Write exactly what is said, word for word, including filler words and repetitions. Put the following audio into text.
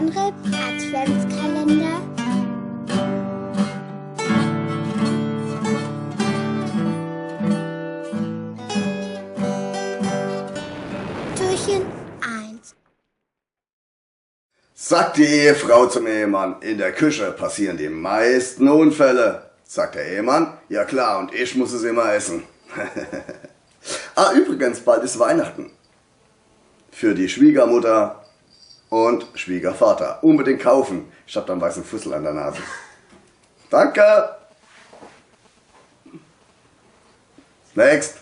Rip Adventskalender. Türchen eins. Sagt die Ehefrau zum Ehemann: „In der Küche passieren die meisten Unfälle.“ Sagt der Ehemann: „Ja klar, und ich muss es immer essen.“ Ah, übrigens, bald ist Weihnachten. Für die Schwiegermutter und Schwiegervater. Unbedingt kaufen. Ich hab da en weißen Fussel an der Nase. Danke. Next.